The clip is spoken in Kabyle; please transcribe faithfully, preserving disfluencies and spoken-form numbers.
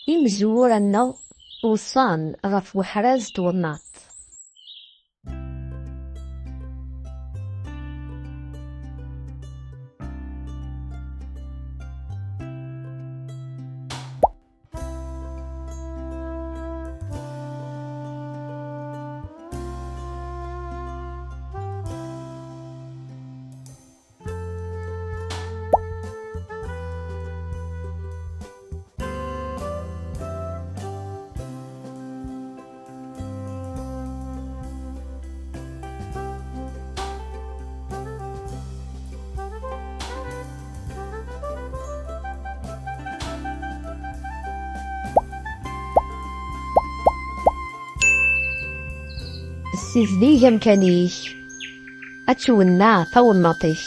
Imezwura-nneɣ weṣṣan ɣef weḥraz n twennaḍt. Ssizdeg amkan-ik. Ad twenneɛ tawennaḍt-ik.